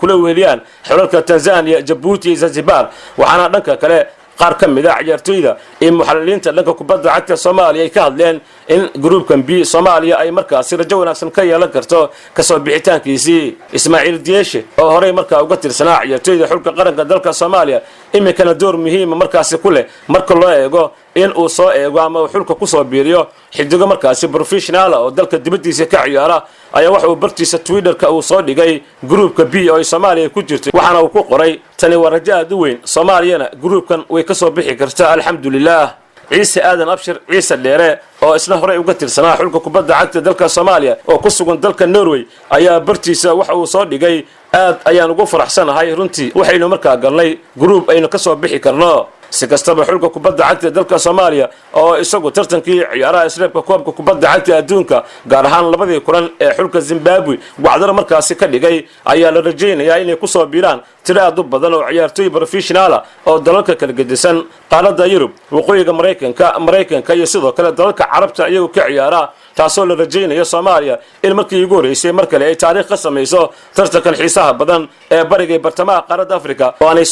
Kula weheliyaan xulalka Tanzania, Jabuuti iyo Zanzibar. Waxaana dhanka kale qaar ka mid a ciyaartoyda iyo muxaliliinta dhanka kubadda cagta Soomaaliya ay ka hadleen in gruubkan B Soomaaliya ay markaasi rajo wanaagsan ka yeelan karto kasoo bixitaankiisii. Ismaaciil Dieshe, oo horey markaa uga tirsanaa ciyaartoyda xulka qaranka dalka Soomaaliya, iminkana door muhiima markaasi ku leh marka loo eego in uu soo eego ama uu xulka kusoo biiriyo xidigo markaasi professional ah oo dalka dibaddiisa ka ciyaara, ayaa waxa uu bartiisa Twitterka uu soo dhigay gruubka B oo ay Soomaaliya ku jirtay. Waxaana uu ku qoray: "Tani waa rajo aad u weyn, Soomaaliyana gruubkan way ka soo bixi kartaa, alxamdulilaah." Ciise Aadan Abshir, Ciise Dheere, oo isna horey uga tirsanaa xulka kubadda cagta dalka Soomaaliya oo ku sugan dalka Norway, ayaa bartiisa waxa uu soo dhigay: "Aad ayaan ugu faraxsanahay runtii, waxaynu markaa galnay gruub aynu ka soo bixi karno." Si kastaba, xulka kubadda cagta dalka Soomaaliya oo isagu tartankii ciyaaraha isreebka koobka kubadda cagta adduunka, gaar ahaan labadii kulan ee xulka Zimbabwe wacdaro markaasi ka dhigay, ayaa la rajaynayaa inay kusoo biiraan tiro aad u badan oo ciyaartooy professional ah oo dalalka kala gedisan qaaradda Yurub, Waqooyiga Maraykanka, Maraykanka iyo sidoo kale dalalka Carabta iyagoo ka ciyaara, taasoo la rajaynayo Soomaaliya in markii ugu horreysay mar kale ay taariikh ka samayso tartankan xiisaha badan ee bariga iyo bartamaha qaaradda Afrika oo aanay